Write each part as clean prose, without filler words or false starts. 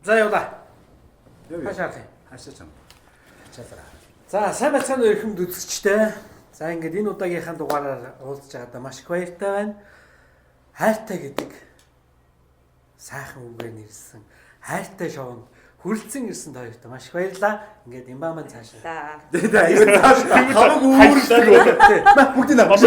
За явлаа. Яв. Хаашаа харах юм? Хаашаа чам. Ачаалаа. За сайн байцгаана уу эрхэм үзэгчтэй. За ингээд энэ удаагийнхаа дугаараар уулзж байгаадаа маш их баяртай байна. Хайртай гэдэг сайхан үгээр нэрлсэн хайртай шоунд хүрэлцэн ирсэн та хоёрт маш их баярлалаа. Ингээд имба маань цаашаа. За. Тэгээ аюу цааш хамаг үүрдэг. Маа бүгдийг авч.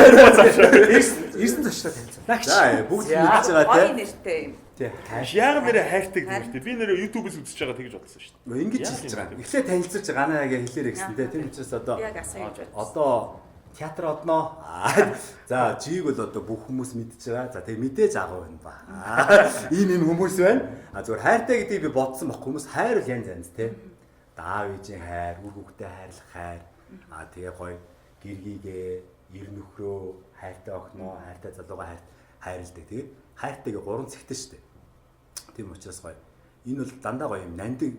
Ирсэн зочдоо танилцуулаа. За бүгд мэдж байгаа Гоё те. нэртэй юм. Тий. Яагаад нэрээ хайртай гэдэг нэртэй. Би нэрээ YouTube-ээс үзэж байгаа тэгж бодсон шүү дээ. Ингэж хэлж байгаа. Эхлээд танилцуулж ганаа яг хэлээрэй гэсэн те. Тэр учраас одоо Би яг асуу гэж бодсон. одоо театр одноо. За жийг бол одоо бүх хүмүүс мэдж байгаа. За тэгээ мэдээж агуу байна ба. Ийм ийм хүмүүс байна. А зүгээр хайртай гэдгийг би бодсон баг. Хүмүүс хайр бол янз янз те. Даав ээжийн хайр, үр хүүхдээ хайрлах хайр. А тэгээ гоё гэргийгээ, ер нөхрөө, хайртай охиноо, хайртай залуугаа хайр хайрладаг. Тэгээд хайртайгээ гурван цэгтэй шүү дээ. Тийм учраас гоё. Энэ бол дандаа гоё юм нандин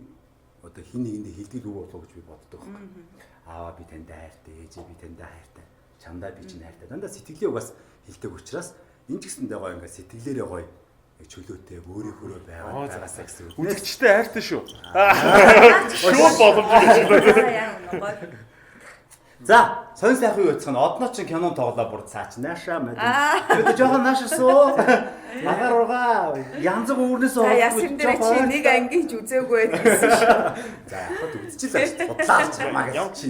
одоо хин нэгэндээ хилдэг үг болов гэж би боддог байхгүй. Аава би таньд хайртай, ээжээ би таньд хайртай, чамдаа би чинь хайртай. Дандаа сэтгэлийн үг бас хилдэг учраас энэ ч гэсэндээ гоё ингээд сэтгэлээрээ гоё чөлөөтэй өөрийнхөө байгаа байгаасаа гэсэн үг. Үзэгчтэй хайртай шүү. Шууд боломж гэж байна. Яг үнэ гоё. За, сонь сайхан юу яцхан одноо чинь кинон тоглоо бүр цаач нааша мэд. Тэгээд жоохон нааша суу. Магаар ургаа янз бүрнээс За ясэм дээр чи нэг ангийн ч үзээгүй байх гэсэн шүү. За, яг үзчихлээ шүү. Судлаач юмаа гэж чи.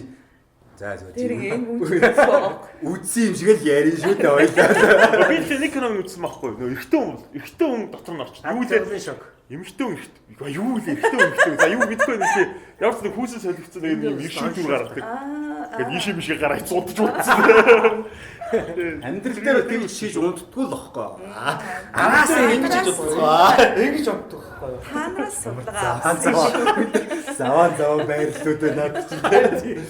За, зөв. Тэр энэ хүн ч үзсэн байгаа. Үзсэн юм шиг л ярин шүү дээ ойлаа. Би л нэг киног үзсэн байхгүй юу? Нөө эрэгтэй хүн бол эрэгтэй хүн дотор нь орчих. Юу лээ? Юу шок. Эмэгтэй хүн эрэгтэй. Юу лээ? Эрэгтэй хүн эрэгтэй. За юу мэдгүй нэг тийм ямар ч нэг хүүсэн солигдсон нэг юм иршин дүр гаргадаг. Тэгээд ийшээ мишээ гараа цуудаж удсан. Амьдрал дээр тэгж шиж унтдаггүй л واخхой. Араас ингэж шиж унтдаггүй. Ингэж унтдаг байхгүй юу? Та нараас судалгаа авсан шүү. Заван заван байрлалууд байна над чинь.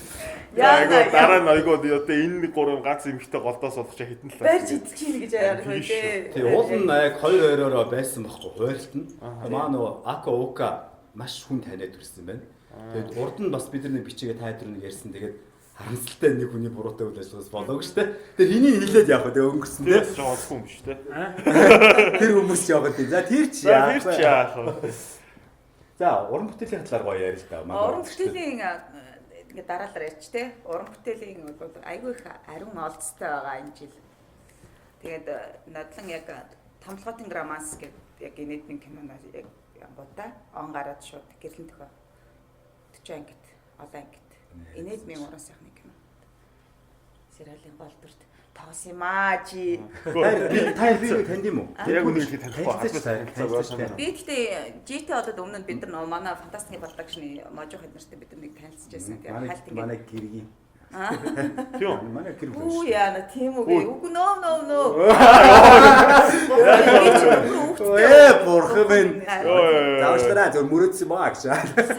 Яа Айгуу дараа нь айгуу одоо энэ гурван ганц эмэгтэй голдоос болох чи хитэн л. Барьж идчихээн гэж ярих үү те. Тий, уул нь яг 2 2-ороо байсан байхгүй хууралт нь. Маа нөгөө Ака Ука маш хүн таниад төрсөн байна. Тэгээд урд нь бас бид нар нэг бичээгээ та нар нэг ярьсан. Тэгээд харамсалтай нэг хүний буруутай үйл ажиллагаас болоогүй шүү дээ. Тэр хэнийг хилээд явах вэ? Тэгээ өнгөрсөн Тэр те. ч олохгүй юм биш те. Тэр хүмүүс яваад тийм. За тэр чи За тэр чи яах вэ? За уран бүтээлийн талаар гоё ярил л да. Манай Уран бүтээлийн ингээд дараалал ярьч те. Уран бүтээлийн бол айгүй их ариун олзтой байгаа энэ жил. Тэгээд нодлон яг Томлогоотын романс гэдэг яг инээдмийн киноноос яг янгуудаа он гараад шууд гэрлэн төхөө 40 ангит, олон ангит. Инээдмийн уран сайхны кино. Сериалын гол дүрт тоглосон юм аа чи. Та та би танд юм уу? Яг үнэ хэлэхэд танихгүй. Танилцаач. Би гэхдээ GT одод өмнө нь бид нар нөгөө манай фантастикийн продакшны можох хэд нартай бид нар нэг танилцж байсан. Тэгээд Манай хальт ингээд манай гэргий. Тийм үү? Манай гэр бүл. Үу яана тийм үг ээ. Үгүй нөө нөө нөө. Ээ бурхан минь. Йоо. Заавчлаарай зөв мөрөөдсөн баа гэж.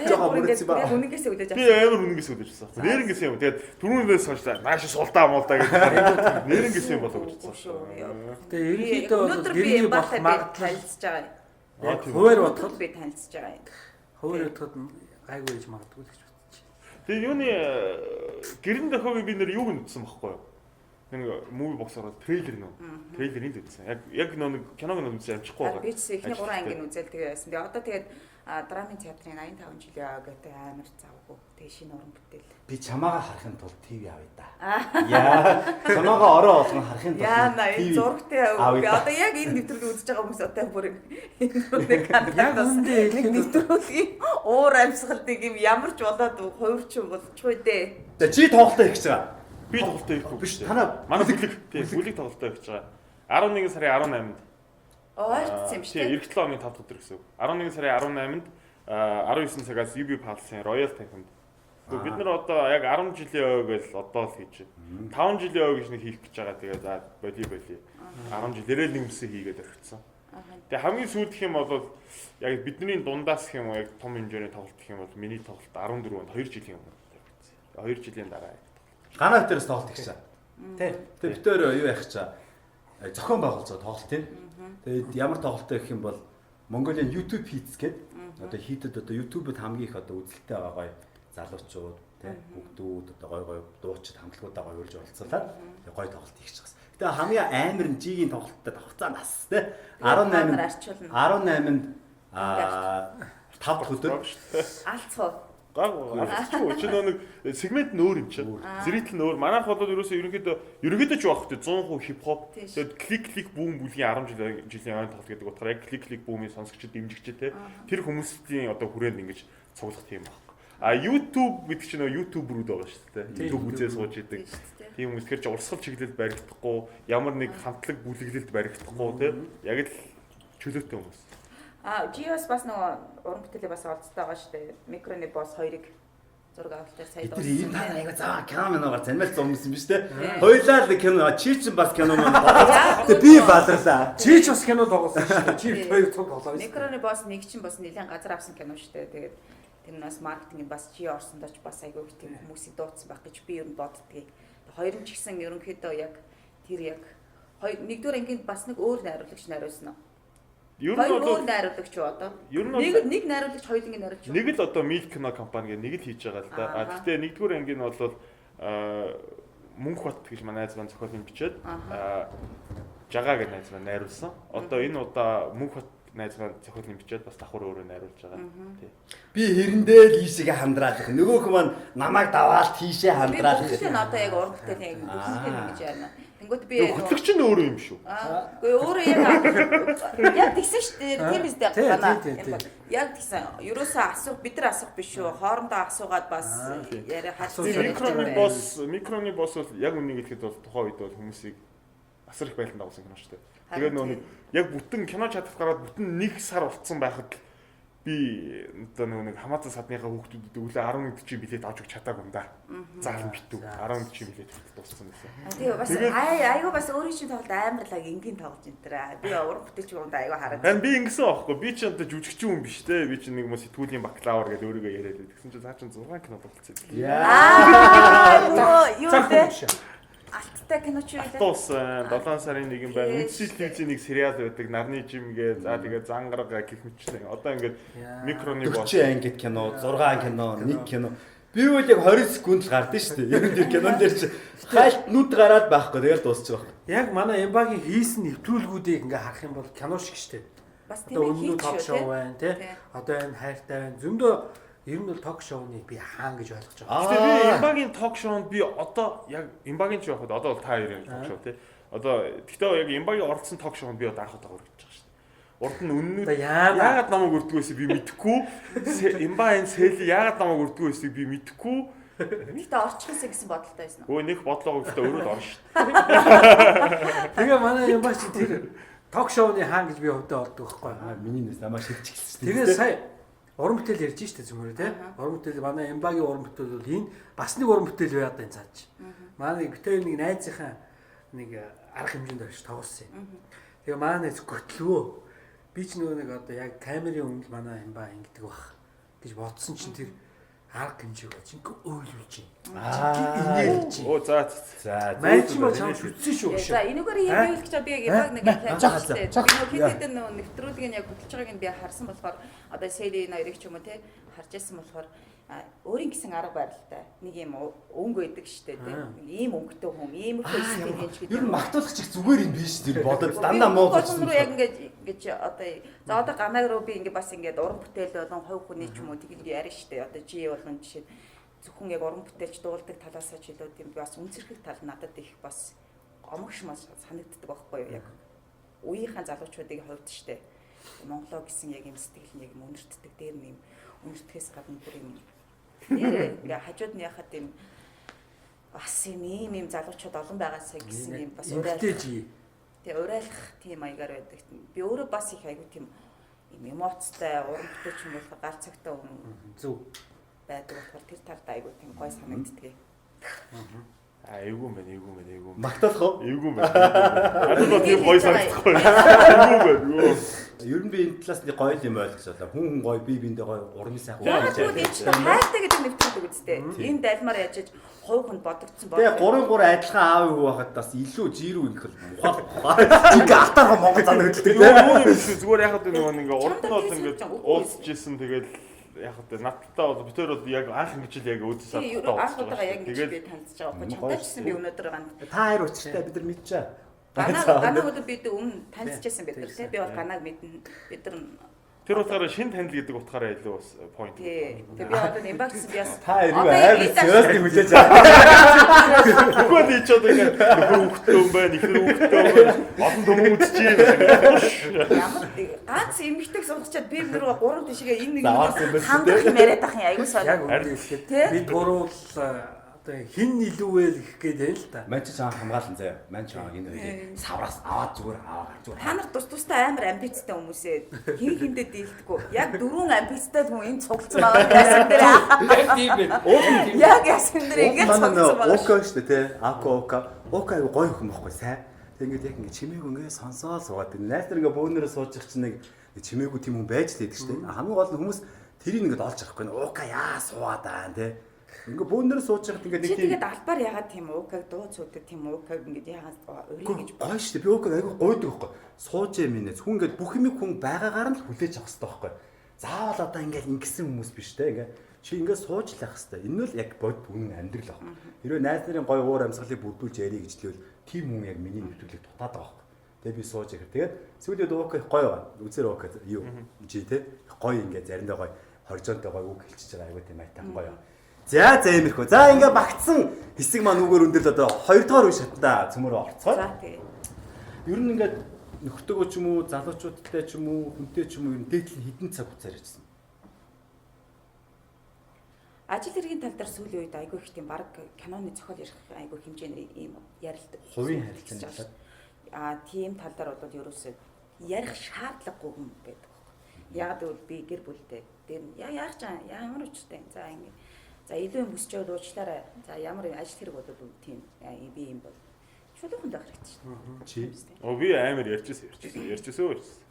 Жохоо мөрөөдсөн баа. Яг үнэнгээсээ үлээж Би авсан. амар үнэнгээс үлээж авсан. Нэрнгээс юм. Тэгээд түрүүнээс хойш нааш сулдаа муулдаа гэж нэрнгээс юм болоо гэж бодсон. Тэгээ ерөнхийдөө бол Өнөөдөр би гэрний болох Эмбатай би магадлал танилцж байгаа. яг хуваар бодоход би танилцж байгаа юм. хуваар бодоход гайгүй гэж магадгүй л гэж бодчих. Тэгээд юуны гэрэн дохиогийн би нэр юуг нь үзсэн бохгүй юу? Нэг movie box ороод трейлер нөө. Трейлерийг л үзсэн. Яг яг нөө нэг киног нь үзсэн амжихгүй байгаа. Би ч эхний 3 ангийн үзэл тэгээ байсан. Тэгээ одоо тэгээд драмын театрын 85 жилийн аа гэдэг амар завгүй. Тэгээ шинэ уран бүтээл. Би чамаагаа харахын тулд ТV авъя да. Яа. Чамаагаа орой болгон харахын тулд Яана энэ TV зурагтай авъя би да. одоо яг энэ нэвтрүүлгийг үзэж байгаа хүмүүс одоо бүр энэ нэг контактаас Яг үүндээ нэг нэвтрүүлгийн уур амьсгалыг юм ямар ч болоод хувирч болчихгүй дээ. За чи тоглолтоо хийх гэж байгаа. Би тоглолтоо хийхгүй. Биш танаа Манай бүлэг тийм бүлэг тоглолтоо хийж байгаа. 11 сарын 18-нд. Ойртсон юм Тийм, шиг. эх 7 хоногийн 5 дахь өдөр гэсэн үг. 11 сарын 18-нд 19 цагаас UB Palace-ын Royal Tank-нд. Гэхдээ бид нар одоо яг 10 жилийн ой гэж одоо л хийж байна. 5 жилийн ой гэж нэг хийх гэж байгаа. Тэгээ за боли боли. 10 жилээрээ л нэмсэн хийгээд орхисон. Тэгээ хамгийн сүүлдэх юм бол яг бидний дундаас гэх юм уу яг том хэмжээний тоглолт гэх юм бол миний тоглолт 14 онд 2 жилийн өмнө тавигдсан. 2 жилийн дараа. Ганаа дээрээс тоглолт хийх гэж байгаа. Тэ. Тэгээ бид өөр юу яах чаа зохион байгуулж байгаа тоглолт тийм. Тэгээд ямар тоглолттой гэх юм бол Mongolian YouTube Hits гэдэг одоо хийдэд одоо YouTube-д хамгийн их одоо үзэлтэй байгаа гоё залуучууд тийм хүүхдүүд одоо гоё гоё дуучид хамтлагуудаа гоё урьж оролцуулаад тэгээ гоё тоглолт хийх гэж байгаа. Гэтэ хамгийн амар нь жигийн тоглолттой давхцаа нас тийм Тэгээд та нар 18-нд арчуулна. 18-нд аа 5 дахь өдөр Алцгаа. Гаг алцгүй. Чи нөө нэг сегмент нь өөр юм чинь. Зэрэгтэл нь өөр. Манайх бол ерөөсөө ерөнхийдөө ч байх хөтэ 100% хип хоп. Тэгээд клик клик бүүм бүлгийн 10 жилийн ойн тоглолт гэдэг утгаараа яг клик клик бүүмийн сонсогчид дэмжигчид те. Тэр хүмүүсийн одоо хүрээнд ингэж цуглах тийм байхгүй. А YouTube гэдэг чинь нөө YouTuber-үүд байгаа шүү дээ. YouTube үзээ сууж идэг. Тийм хүмүүс тэр чинь урсгал чиглэл баригдахгүй, ямар нэг хамтлаг бүлэглэлд баригдахгүй те. Яг л чөлөөтэй хүмүүс. А GS бас нөгөө уран бүтээлээ бас олцтой байгаа шүү дээ. Микроны босс 2-ыг зураг авалтаар сая Бид нар ийм та аяга заа кино миногаар занимал зомсон биш те. Хоёлаа л кино чи чинь бас кино маань. Тэгээ би баларлаа. Чи ч бас кино тоглосон шүү дээ. Чи хоёр цуг тоглоо. Микроны босс нэг чинь бас нэлээд газар авсан кино шүү дээ. Тэгээд тэр нь бас маркетинг бас чи орсондоо ч бас айгүй их тийм хүмүүсийг дуудсан байх гэж би ер нь боддгийг. Хоёр нь ч гэсэн ерөнхийдөө яг тэр яг хоёр нэгдүгээр ангийн бас нэг өөр найруулагч найруулсан уу? Ер нь Хоёр бол өөр найруулагч юу одоо? Ер нь Нэг нэг найруулагч хоёулангийн найруулагч юу? Нэг л одоо Milk кино компани гэх нэг л хийж байгаа л да. А гэхдээ нэгдүгээр анги нь бол Мөнхбат гэж манай найз маань зохиолын бичээд Жагаа гэж найз маань найруулсан. Одоо энэ удаа Мөнхбат найз маань зохиолын бичээд бас давхар өөрөө найруулж байгаа. Тий. Би хэрэндээ л ийшээгээ хандраалах. Нөгөөх маань намайг даваал тийшээ Би хандраалах. бүгд нь одоо яг уран бүтээлийн яг бүгд нь гэж яана. Тэнгүүт би Хөтлөгч нь өөрөө юм шүү. Үгүй өөрөө яг яг тэгсэн шүү дээ. Тийм биз дээ гана. Яг тэгсэн. Ерөөсөө асуух бид нар асуух биш шүү. Хоорондоо асуугаад бас яриа харсан. Микроны босс, микроны босс бол яг үнийг хэлэхэд бол тухайн үед бол хүмүүсийг асар их байлдан дагуулсан кино шүү дээ. Тэгээд нөгөө нэг яг бүтэн кино чадах гараад бүтэн нэг сар болцсон байхад би одоо нөгөө нэг хамаатан садныхаа хүүхдүүдэд өглөө 11:40 билет авч өгч чадаагүй юм да. Заалан битүү 11:40 билет хүртэл дууссан байсан. Тэгээ бас айгүй бас өөрийн чинь тоглолт амар лаг энгийн тоглож энэ төр. Би уран бүтээлч хүнд айгүй хараад. Харин би ингэсэн аахгүй. Би ч одоо жүжигчин хүн биш те. Би ч нэг юм сэтгүүлийн бакалавр гэж өөрийгөө яриад байдаг. Тэгсэн чинь цаа чинь 6 кино тоглолцсон. Аа юу вэ? Алттай кино ч юу вэ? Алтуус 7 сарын 1 байна. Үндсэн телевизийн нэг сериал байдаг. Нарны жим гээ. За тэгээ зангарга гэх мэтчлэн. Одоо ингээд микроны бос 40 ангит кино, 6 кино, 1 кино. Би бол яг 20 секунд л гардсан шүү дээ. Ер нь тэр кинон дээр чи хайлт нүд гараад байхгүй. Тэгэл дуусчих байх. Яг манай Эмбагийн хийсэн нэвтрүүлгүүдийг ингээ харах юм бол кино шиг шүү дээ. Бас тийм ээ хийх ток шоу байна тий. Одоо энэ хайртай байна. Зөндөө ер нь бол ток шоуны би хаан гэж ойлгож байгаа. Гэтэ би Эмбагийн ток шоунд би одоо яг Эмбагийн ч явахад одоо бол та хоёрын ток шоу тий. Одоо гэхдээ яг Эмбагийн оролцсон ток шоунд би одоо анх удаа хүрэж байгаа шүү дээ. Урд нь үннүүд яагаад намайг үрдгүү байсан би мэдэхгүй. Эмба энэ сэл яагаад намайг үрдгүү байсыг би мэдэхгүй. Гэтэ орчихсон гэсэн бодолтой байсан уу? Өө нэг бодлого гэхдээ өөрөө л орно шүү дээ. Тэгээ манай Эмба чи тэр ток шоуны хаан гэж би хувьдаа олдог байхгүй. Миний нэс намайг шилжчихсэн шүү дээ. Тэгээ сая уран бүтээл ярьж штэ зүмөрөө тий. Уран бүтээл манай Эмбагийн уран бүтээл бол энэ бас нэг уран бүтээл байгаад байна цааш. Манай нэг битээр нэг найзынхаа нэг арга хэмжээнд орж тоглосон юм. Тэгээ манай найз хөтлөвөө. Би ч нөгөө нэг одоо яг камерын өмнө манай Эмба ингэдэг бах гэж бодсон чинь тэр арга хэмжээг жинхэнэ өөлүүлж байна. Инээлж байна. Оо за за. Мань ч юм чам шүтсэн шүү. За энэгээр юм юу гэж би яг Эмбаг нэг хэлсэн. Нөгөө хэд хэдэн нөгөө нэвтрүүлгийг нь яг хөтлөж байгааг нь би харсан болохоор одоо Сели энэ хоёрыг ч юм уу те харж байсан болохоор өөрийн гэсэн арга барилтай нэг юм өнгө өгдөг штэ те ийм өнгөтэй хүн иймэрхүү стил гэж гэдэг. Ер нь магтуулах чих зүгээр юм биш тэр бодод дандаа муу болсон руу яг ингэж ингэж одоо за одоо ганаг руу би ингэ бас ингэ уран бүтээл болон хувь хүний ч юм уу тэг ингэ яриа штэ одоо жи болон жишээ зөвхөн яг уран бүтээлч дуулдаг талаасаа ч илүү тийм бас үнсэрхэх тал надад их бас гомогш мас санагддаг байхгүй юу яг үеийнхэн залуучуудын хувьд штэ Монголоо гэсэн яг юм сэтгэл нь яг юм үнэртдэг дээр нь юм үнэртэхээс гадна бүр юм нэрээ ингээ хажууд нь яхад юм бас юм ийм ийм залуучууд олон байгаасаа гэсэн юм бас уриалах. Тэгээ уриалах тийм маягаар байдаг. Би өөрөө бас их айгу тийм юм эмоцтой, уран бүтээлч юм болохоор гал цагтай хүн зөв байдаг болохоор тэр талд айгу тийм гой санагддаг. Эйгүү мэн, эйгүү мэн, эйгүү. Магтаалах уу? Эйгүү мэн. Надад бол тийм гоё санагдахгүй. Эйгүү мэн. Юу. Ер нь би энэ талаас нэг гоё юм ойлгож байна. Хүн хүн гоё, би биэндээ гоё, урмын сайхан. Яг тэгвэл энэ чинь хайртай гэдэг нэвтрүүлэг үстэй. Энэ дальмаар яаж иж хувь хүнд бодогдсон Тэгээ 3 3 адилхан аав хүү байхад бас илүү жирүү ингэх мухаа. Жинхэнэ алтаархан Монгол зан хөдөлдөг. Юу юм шүү. Зүгээр яхад нөгөө ингээ урд нь бол ингээ уулзж исэн тэгэл яг одоо надтай бол бид хоёр бол яг анх ингэж л яг өөдөөс авах анх удаага яг ингэж би танилцж байгаа байхгүй чамтай ч гэсэн би өнөөдөр ганд та хоёр учиртай бид нар мэдчихэ. Ганаг ганаг өдөр бид өмнө танилцчихсан бид нар тий би бол ганаг мэднэ бид нар Тэр утгаараа шин танил гэдэг утгаараа илүү бас point. Тий. Тэгээ би одоо имбагтсан би бас Та эрүү амар сериосны хүлээж аваа. Үгүй би ч одоо ингээд нөхөр хүүхдтэй юм байна, ихнэр хүүхдтэй юм байна. Олон төмөн үзэж байна. Ямар ганц эмэгтэйг суулгачаад би нэрөө гурван тишгээ энэ нэг Заваарсан хандах юм яриад ах юм айгуу Яг сонь. үнэ хэлэхэд Тий. бид гурвал одоо хин илүүвэл их гээд байна л та. Ман чи чам хамгаалan заяа. Ман чи энэ хоёрыг савраас аваад зүгээр аваа зүгээр. Та нар тус тустай амар амбицтай хүмүүсээ хин хиндэ дийлдэггүй. Яг дөрвөн амбицтай хүн энд цуглдсан байгаа яасан дээр. Яг тийм байна. Уул тийм. Яг яасан дээр ингэж цуглдсан байгаа. Ока шүү дээ те. Ако ока. Ока айгу гоё хүн байхгүй сайн. Тэг ингээд яг ингээд чимээгүй ингээд сонсоол суугаад. Найз нар ингээд бөөнөрөө сууж их чинь нэг чимээгүй тийм хүн байж л байдаг шүү дээ. Хамгийн гол нь хүмүүс тэрийг ингээд олж харахгүй. Ока яа суугаад аа те. Ингээд бөөнөрөө сууж байхад ингээд нэг Чи тийм тэгээд албаар ягаад тийм уукаг дуу цуудаг тийм уукаг ингэж ягаад урийг гэж гоё шүү дээ. Би уукаг айгу гойдаг байхгүй. Сууж юм инээ. Хүн ингээд бүх юмыг хүн байгаагаар нь л хүлээж авах хэрэгтэй байхгүй. Заавал одоо ингээд ингэсэн хүмүүс биш те. Ингээд чи ингээд сууж л явах хэрэгтэй. Энэ нь л яг бод үнэн амьдрал байхгүй. Хэрвээ найз нарын гоё уур амьсгалыг бүрдүүлж ярих гэж лвэл тийм хүн яг миний нэвтрүүлгийг дутаад байгаа байхгүй. Тэгээ би сууж ихээр тэгээд сүүлийн уука их гоё байгаа. Үзэр уука юу жи те. Гоё ингээд заримдаа гоё хоржоонтой гоё үг хэлчихэж байгаа айгу тийм айтан гоё. За за иймэрхүү. За ингээ багтсан хэсэг маань үгээр өндөрлө одоо хоёрдугаар үе шатндаа цөмөрөө орцгоо. За тий. Ер нь ингээд нөхөртөөгөө ч юм уу, залуучуудтай ч юм уу, хүнтэй ч юм уу ер нь дээдл нь хэдэн цаг хугацаар ярьжсэн. Ажил хэргийн тал дээр сүүлийн үед айгүй их тийм баг киноны зохиол ярих айгүй хэмжээний ийм ярилт. Хувийн харилцааны талаар. Аа тийм тал дээр бол ерөөсөө ярих шаардлагагүй хүн байдаг байхгүй. Яг гэвэл би гэр бүлтэй. Тэр нь яа яах чам ямар учиртай. За ингэ. За илүү юм хүсч байвал уучлаарай. За ямар юм ажил хэрэг бол тийм би юм бол чулуухан байх хэрэгтэй шүү дээ. Чи Оо би амар ярьжсэн ярьжсэн. Ярьжсэн ярьжсэн.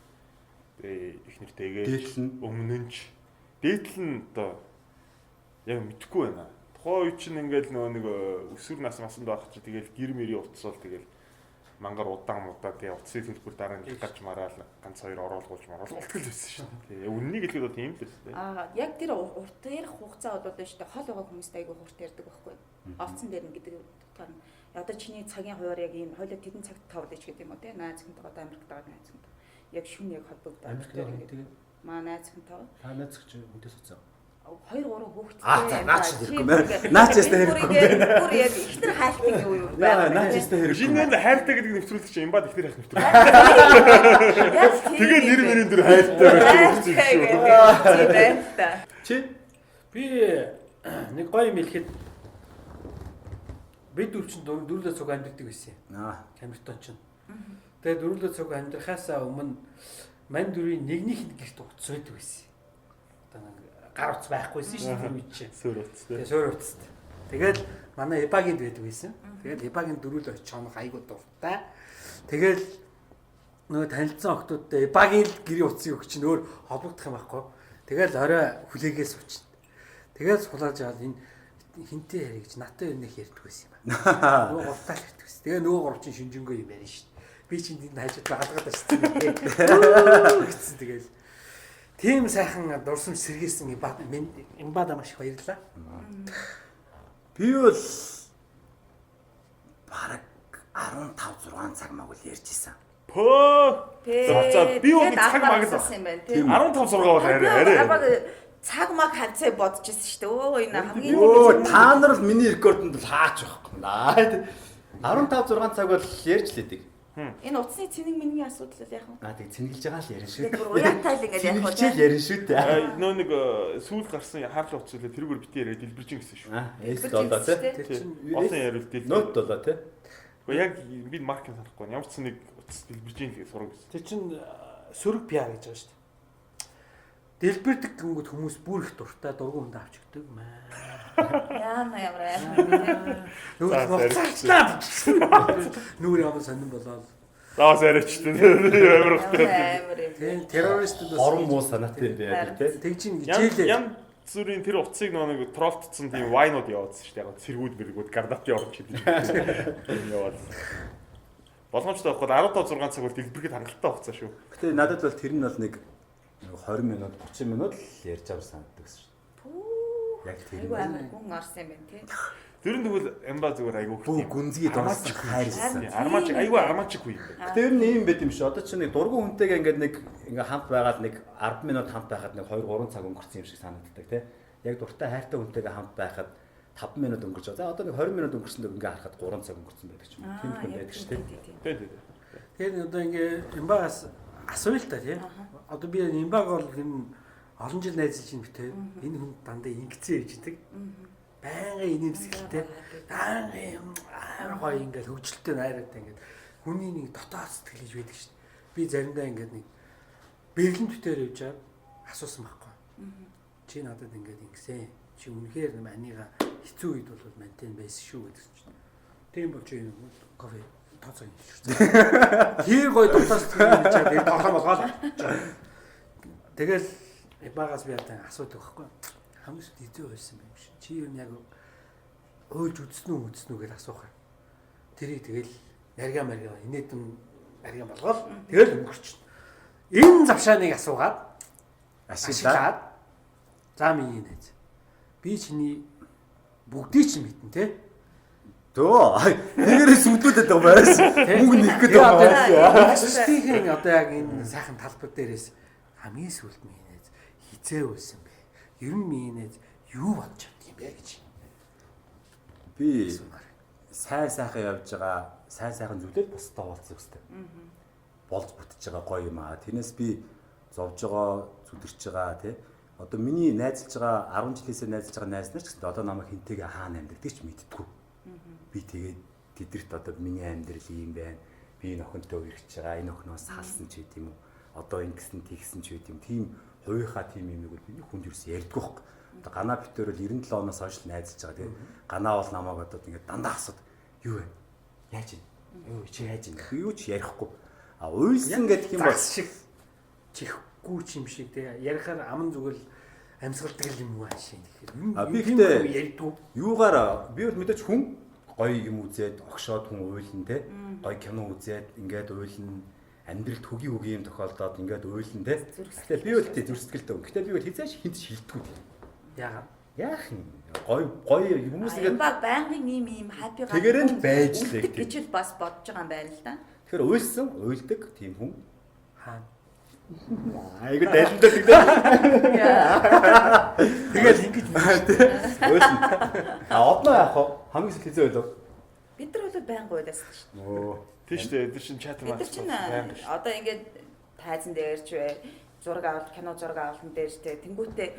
Тэгээ их нэртэйгээ Дээдл нь? өмнө нь ч дээдл нь одоо яг мэдэхгүй байна. Тухайн үе чинь ингээл нөгөө нэг өсвөр нас масанд байх чи тэгэл гэр мөрийн утсаал тэгэл мангар удаан мудаа тэгээ утсын төлбөр дараа нь гарч мараал ганц хоёр оруулгуулж маруулгуулдаг л байсан шүү дээ. Тэгээ үннийг хэлэхэд бол тийм л байсан дээ. Аа яг тэр урт ярих хугацаа бол шүү дээ хол байгаа хүмүүст айгүй хурт ярьдаг байхгүй. Олцсон дээр нь гэдэг утгаар нь одоо чиний цагийн хуваар яг ийм хойлоо тэдэн цагт тавлаж гэдэг юм уу те найз хүнтэй одоо Америкт байгаа найз хүнтэй. Яг шүн яг холбогдоод Америкт байгаа хүнтэй? Маа найз хүнтэй Та найз ч хүнтэй суцсан. 2 3 хүүхэдтэй. Аа, за, наач хэрэггүй мэн. Наач ястай хэрэггүй мэн. Бүр яг ихнэр хайлтын юу юм Яа, наач ястай хэрэггүй. Шинээр хайртай гэдэг нэвтрүүлэг чинь имбад ихнэр хайх нэвтрүүлэг. Яг тийм. Тэгээ нэр мөрийн дөр хайртай байх юм шүү. Тийм байна та. Чи Би нэг гоё юм хэлэхэд бид дөрвчин дөрвөлөө цуг амьддаг байсан юм. Аа. Камертон чинь. Тэгээ дөрвөлөө цуг амьдрахаасаа өмнө мань дөрвийн нэгнийх нь гэрт утас байдаг байсан. Одоо нэг гар утас байхгүйсэн шүү дээ тэр үед чинь. Сөр утастай. Тэгээ суур утастай. Тэгэл манай Эбагийн байдаг байсан. Тэгэл Эбагийн дөрвөл очиж хонох айгуу дуртай. Тэгэл нөгөө танилцсан охтуудтай Эбагийн л гэрийн утсыг өгч чинь өөр холбогдох юм байхгүй. Тэгэл орой хүлээгээ суучин. Тэгэл сулааж аваад энэ хинтээ ярих гэж надтай юм нэг ярьдаг байсан юм аа. Нөгөө гуртаа л ярьдаг байсан. Тэгээ нөгөө гурав чинь шинжэнгөө юм ярина шүү дээ. Би чинь тэнд хажууд хаалгаад байсан. Гэсэн тэгэл тийм сайхан дурсамж сэргээсэн Имбада маш их баярлалаа. Би бол бараг 15 6 цаг маг л ярьж исэн. Пөө. За би бол нэг цаг маг л юм байна тий. 15 6 бол арай арай. Цаг маг хавцаа бодож ирсэн шүү дээ. Өө энэ хамгийн Өө та нар бол миний рекордонд бол хаач байхгүй. 15 6 цаг бол ярьж л идэг. Энэ утасны цэнэг мингийн асуудал бол яг уу. Аа тэг цэнгэлж байгаа л ярина шүү. Тэгээд бүр уяатай л ингээд яг уу. Цэнгэлж ярина шүү дээ. Нөө нэг сүүл гарсан хаарлын утас үлээ тэрүүгээр бити яриад дэлбэрж гисэн шүү. Аа S7 тий. Тэр чинь Олон яриул дэлбэр. Note 7 тий. Гэхдээ яг би маркийг санахгүй. Ямар ч нэг утас дэлбэрж гин гэж сураг гэсэн. Тэр чинь сөрөг PR гэж байгаа шүү дээ. Дэлбэрдэг гингүүд хүмүүс бүр их дуртай дургуун хүнд авч өгдөг маа. Яана ямар амар. Нөгөө нуцаарчлаа. Нүур ямар сонирн болоод. Заавас яриач тий. Амар ухтай. Амар юм. Тийм террористүүд бас Хорон муу санаатай юм байдаг тий. Тэгж ин хичээлээ. Ян зүрийн тэр утсыг нөгөө нэг тролтцсон тийм вайнууд яваадсан шүү дээ. Яг цэргүүд мэргүүд гранат явуулж шидэж. Тийм яваад. Боломжтой байхгүй 15 6 цаг бол дэлбэрхэд хангалттай хугацаа шүү. Гэтэ надад бол тэр нь бол нэг 20 минут 30 минут л ярьж авсан санагддаг шүү. Пүү. Яг тэр Айгу амар гүн орсон юм байна тий. Тэр нь тэгвэл Эмба зүгээр айгүй Бүх гүнзгий дурсан хайрлсан. Армаачиг айгүй армаачиг үе юм байна. Гэтэ ер нь ийм байт юм шиг. Одоо чи нэг дургу хүнтэйгээ ингээд нэг ингээ хамт байгаад нэг 10 минут хамт байхад нэг 2 3 цаг өнгөрсөн юм шиг санагддаг тий. Яг дуртай хайртай хүнтэйгээ хамт байхад 5 минут өнгөрч байгаа. За одоо нэг 20 минут өнгөрсөн дэх ингээ харахад 3 цаг өнгөрсөн байдаг ч юм уу. Тийм хүн байдаг шүү тий. Тий, тий. Тэгэхээр одоо ингээ Эмбагаас асууя л та тий. Одоо би Эмбаг бол энэ олон жил найзалж юм битээ. Энэ хүн дандаа ингэцэн явж идэг. Байнгын инээмсэглэлтэй. Байнгын юм амар гоё ингээд хөгжилтэй найраатай ингээд хүний нэг дотоод сэтгэл гэж байдаг шин. Би заримдаа ингээд нэг бэрлэн төтөр явж байгаа асуусан байхгүй. Чи надад ингээд ингэсэн. Чи үнэхээр маныга хэцүү үед бол мантен байсан шүү гэдэг чинь. Тийм бол чи энэ кофе тооцоо хийчихсэн. Тэр гоё дотоод сэтгэл гэж чад тоглоом болгоол. Тэгэл багаас би одоо асуудаг байхгүй. Хамгийн сүүлд эзэн уйлсан юм шиг. Чи юм яг уйлж үзсэн үү үзсэн үү гэж асуух. Тэрийг тэгэл нарга марга инээдэн нарга болгоол тэгэл өнгөрчин. Энэ завшааныг асуугаад Ашиглаад за миний найз. Би чиний бүгдийг чинь мэднэ те. Дөө. Нэгээрээ сүдлүүлээд байгаа байс. Мөнгө нэх гээд байгаа байс. Ажилтны одоо яг энэ сайхан талбар дээрээс хамгийн сүүлд миний найз хизээ үлсэн бэ. Ер нь миний найз юу бодож чаддаг юм бэ гэж. Би сайн сайхан явж байгаа, сайн сайхан зүйлээр бусдад хуваалцах хэрэгтэй. Болж бүтэж байгаа гоё юм аа. Тэрнээс би зовж байгаа, зүдэрч байгаа тий. Одоо миний найзалж байгаа 10 жилээсээ найзалж байгаа найз нар ч гэсэн одоо намайг хинтэйгээ хаана амьдардаг ч мэддэггүй. Би тэгээд тэдэрт одоо миний амьдрал ийм байна. Би энэ охинтой үерхэж байгаа, энэ охиноос салсан ч гэдэм юм уу. Одоо ингэсэн тэгсэн ч гэдэм. Тийм хувийнхаа тийм юмыг бол би хүнд юус ярьдгүй байхгүй. Одоо ганаа битээр бол 97 оноос хойш л найзалж байгаа. Тэгээд ганаа бол намайг одоо ингээд дандаа асууд юу вэ? Яаж юм? Юу чи яаж юм? Юу ч ярихгүй. А уйлсан гэдэг юм бол шиг чихгүй ч юм шиг те ярихаар аман зүгээр л амьсгалдаг юм уу аашаа тэгэхээр. А би гэхдээ ярьдгүй. Юугаар би бол мэдээж хүн гоё юм үзээд огшоод хүн уйлна те. Гоё кино үзээд ингээд уйлна. Амьдралд хөгийн хөгийн юм тохиолдоод ингээд уйлна те. Гэхдээ би бол тий зүр сэтгэлтэй хүн. Гэхдээ би бол хизээш хинт шилдэггүй. Яагаад? Яах юм? Гоё гоё хүмүүс ингээд баг байнгын ийм ийм happy тэгэрэн л байж лээ гэж л бас бодож байгаа юм байна л да. Тэгэхээр уйлсан, уйлдаг тийм хүн хаана? Айгу далимдаа тэгдэ. Тэгэл ингэж уйлсан. А одноо яах вэ? Хамгийн сүүл хизээ ойлоо. Бид нар бол байнга уйлаасан шүү дээ. Өө. Тийм шүү дээ. Эдгээр чинь чат Бид нар чинь одоо ингээд тайзан дээр ч вэ, зураг авалт, кино зураг авалтан дээр ч те тэнгуүтээ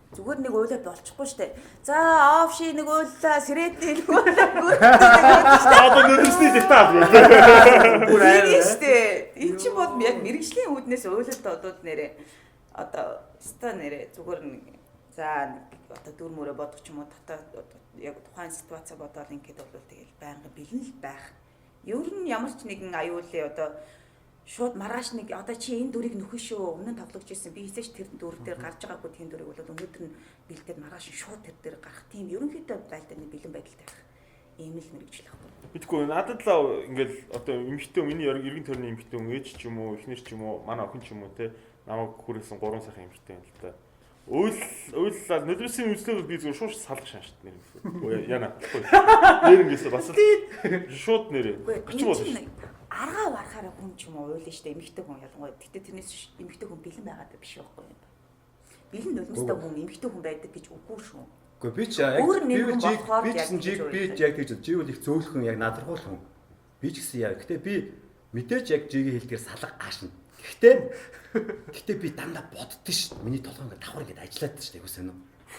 зүгээр нэг уйлаа болчихгүй шүү дээ. За офши нэг уйлаа, сэрэдний нэг уйлаа. Одоо нөрөсний деталь. Бүр аа шүү дээ. Эн чинь бол яг мэрэгжлийн үүднээс уйлалт бодвол нэрээ одоо ста нэрээ зүгээр нэг за нэг одоо дүр мөрөө бодох ч юм уу дотоод яг тухайн ситуаци бодоол ингээд бол тэгэл байнга бэлэн л байх. Ер нь ямар ч нэгэн аюулын одоо шууд маргааш нэг одоо чи энэ дүрийг нөхөн шүү өмнө нь тоглож ирсэн би хэзээ ч тэр дүр дээр гарч байгаагүй тийм дүрийг бол өнөөдөр нь бэлдээд маргааш шууд тэр дээр гарах тийм ерөнхийдөө байлдаа нэг бэлэн байдалтай байх ийм л мэрэгжил байхгүй. Мэдгүй надад л ингээл одоо эмэгтэй миний эргэн тойрны эмэгтэй хүн ээж ч юм уу эхнэр ч юм уу манай охин ч юм уу те намайг хүрээсэн 3 сайхан эмэгтэй юм л та. Уйллаа нөлөөсөн үзлээ би зүгээр шууд салах шаашт нэр юм. Яна. Нэр ингэсэн бас л шууд нэрээ. 30 болно. Аргаа варахаараа хүн ч юм уу уйлна штэ эмэгтэй хүн ялангуяа. Гэтэ тэрнээс эмэгтэй хүн бэлэн байгаад биш байхгүй юм. Бэлэн нулимстай хүн эмэгтэй хүн байдаг гэж үгүй шүү. Гэхдээ би ч яг би би ч жиг би яг тэгж жиг бол их зөөлхөн яг надархуул хүн. Би ч гэсэн яг. Гэтэ би мэдээж яг жигийн хэлдгээр салга аашна. Гэхдээ би дандаа боддоо шүү. Миний толгой ингээд давхар ингээд ажиллаад шүү дээ. Айгуу сонио.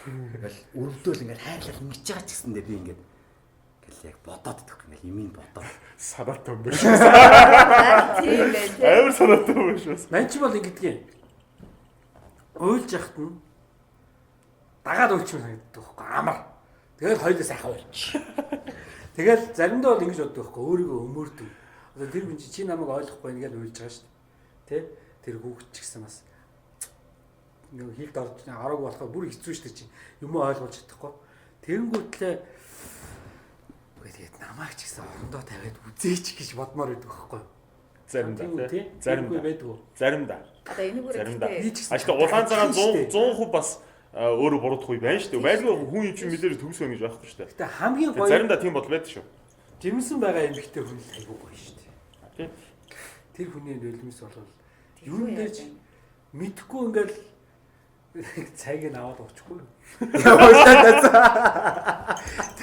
Ингээл өрөвдөөл ингээд хайрлал ингэж байгаа ч гэсэндээ би ингээд ингээл яг бодоод идэх ингээл юмыг бодоод санаатай юм биш. Тийм байх. Амар санаатай юм биш бас. Ман чи бол ингэдэгин. Уйлж яхад нь дагаад уйлчих юм санагддаг байхгүй амар. Тэгэл хоёулаа сайхан уйлчих. Тэгэл заримдаа бол ингэж боддог байхгүй өөрийгөө өмөрдөг. Одоо тэр хүн чи намайг ойлгохгүй ингээл уйлж байгаа шүү дээ. Тэ? Тэр хүүхэд ч гэсэн бас нэг хилд орж ороог болохоор бүр хэцүү шүү дээ чи юм ойлгуулж чадахгүй. Тэрэнгүүтлээ тэгээд намайг ч гэсэн орондоо тавиад үзээч гэж бодмоор байдаг байхгүй юу? Заримдаа тий. Заримдаа байдгүй. Заримдаа. Одоо энэ бүр гэхдээ Ашигла улаан цагаан 100% бас өөрөө буруудах үе байна шүү дээ. Байлгүй хүн юм чинь мэдээж төгс байна гэж байхгүй шүү дээ. Гэтэ хамгийн гоё Заримдаа тийм бодол байдаг шүү. жирэмсэн байгаа эмэгтэй хүн л айгүй гоё шүү дээ. Тийм. Тэр хүний нулимс бол Тэггүй юун дээр ч яаж юм. мэдхгүй ингээл цайг нь аваад уучихгүй.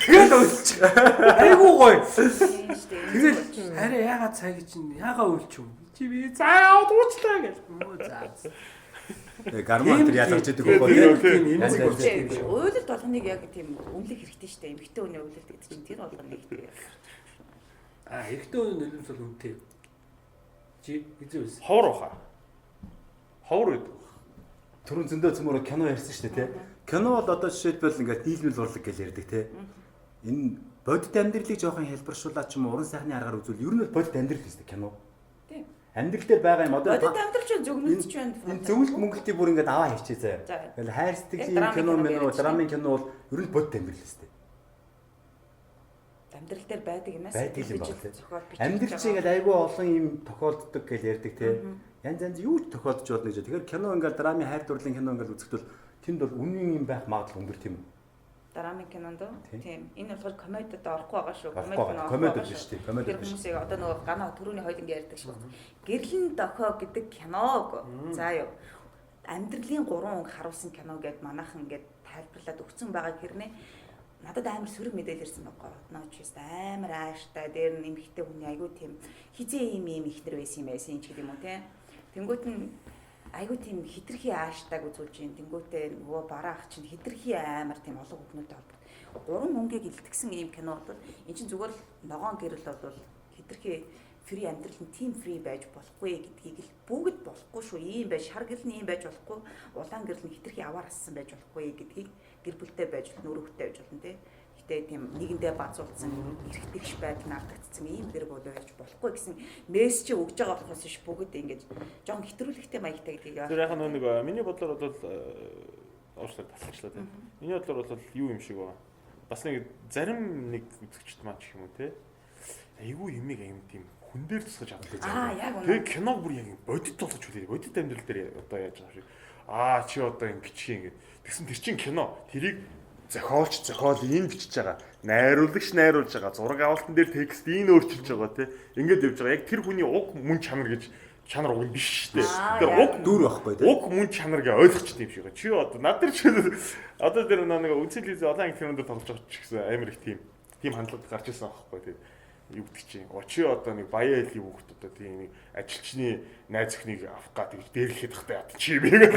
Тэгэл өлчих. Айгүй гоё. Тийм шүү дээ. Тэгэл хараа яга цайг чинь яга өлчих юм. Чи би цай аваад уучлаа гэж. Өө за. Гарман тэр ялгарч идэг Тийм, байхгүй тийм, тий. Тийм Янз эмзэг янз. болчих юм шиг. Уйлалт болгоныг яг тийм үнэлэх хэрэгтэй шүү дээ. Эмэгтэй хүний уйлалт гэдэг чинь тэр болгоныг тийм. А эрэгтэй хүний нулимс бол үнэтэй. Чи эзэн байсан. Ховор уха. Ховор байдаг. Түрүүн зөндөө цөмөрө кино ярьсан шүү дээ тий. Кино бол одоо жишээлбэл ингээд нийлмэл урлаг гэж ярьдаг тий. Энэ бодит амьдралыг жоохон хэлбэршүүлээд ч юм уу уран сайхны аргаар үзвэл ер нь бол бодит амьдрал шүү дээ кино. Тийм. Амьдрал дээр байгаа юм одоо Бодит амьдрал чинь зөгнөлт ч байна. Энэ зөвлөлт мөнгөлтийг бүр ингээд аваа хийчихээ заяа. За. Ингээл хайр Яг сэтгэлийн драмын кино кино мэн үү, яриач драмын кино бол ер нь бодит амьдрал шүү дээ. Амьдрал дээр байдаг юмас Байдаг юм байна тий. зохиол бичиж Амьдрал чинь ингээд айгүй олон юм тохиолддог гэж ярьдаг тий. Янз янз юу ч тохиолдож болно гэж. Тэгэхээр кино ингээд драмын хайр дурлалын кино ингээд үзэхэд бол тэнд бол үнэн юм байх магадлал өндөр тийм үү? Драмын кинонд уу? Тийм. Тийм. Энэ болохоор комедид орохгүй байгаа шүү. Орохгүй байгаа. кино Комеди орохгүй биш байгаа тийм, шүү. комеди Тэр биш. хүмүүсийг одоо нөгөө ганаа түрүүний хоёуланг ярьдаг шиг. Гэрлэн дохио гэдэг киног. За юу. Амьдралын гурван өнгө харуулсан кино гэд манайхан ингээд тайлбарлаад өгсөн байгаа хэрнээ надад амар сөрөг мэдээлэл ирсэн байхгүй. Одноо ч гэсэн амар ааштай дээр нь эмхтэй хүний айгүй тийм хизээ ийм ийм ихнэр байсан юм байсан ч гэдэг юм уу те. Тэнгүүт нь айгүй тийм хитрхи ааштайг үзүүлж юм. Тэнгүүтээ нөгөө бараа ах чинь хитрхи амар тийм олон хүүхнүүдтэй холбогд. Гурван өнгийг илтгэсэн ийм кино бол эн чинь зүгээр л ногоон гэрэл бол хитрхи фри амьдрал нь тийм фри байж болохгүй гэдгийг л бүгд болохгүй шүү. Ийм байж шар гэрэл нь ийм байж болохгүй, улаан гэрэл нь хитрхи аваар ассан байж болохгүй гэдгийг гэр бүлтэй байж болно, өрөөхтэй байж болно тий. Гэтэ тийм нэгэндээ базуулсан эрхтгш байдал нь алдагдсан ийм гэр бүл байж болохгүй гэсэн мессеж өгж байгаа болохоос биш бүгд ингэж жоон хэтрүүлэгтэй маягтай гэдгийг Тэр яг нэг миний бодлоор бол уучлаарай тасалчлаа тийм. Миний бодлоор бол юу юм шиг байна. Бас нэг зарим нэг үзэгчд маань ч юм уу те. Айгүй юмыг аим тийм хүн дээр тусгаж авдаг. Аа яг үнэ. Тэгээ киног бүр яг бодит болгож хүлээ. Бодит амьдрал дээр одоо яаж байгаа юм шиг. Аа чи одоо ингэчих юм ингээд. Тэгсэн тэр чин кино тэрийг зохиолч зохиол ийм бичиж байгаа. Найруулагч найруулж байгаа. Зураг авалтан дээр текст ийм өөрчилж байгаа тий. Ингээд явж байгаа. Яг тэр хүний уг мөн чанар гэж чанар уг нь биш шүү дээ. Аа, Тэр яг. уг Дүр байхгүй тий. Уг мөн чанар гэж ойлгочих юм шиг байгаа. Чи одоо над дээр чи одоо тэр нэг үнцэл хийзээ олон анги кинонд тоглож байгаа ч гэсэн амар их тийм тийм хандлага гарч ирсэн аахгүй тийм юу гэдэг чинь. О чи одоо нэг баяа элийн хүүхэд одоо тийм нэг ажилчны найз охиныг авах гад гэж дээрлэхэд тахтай яд чи юм гэдэг.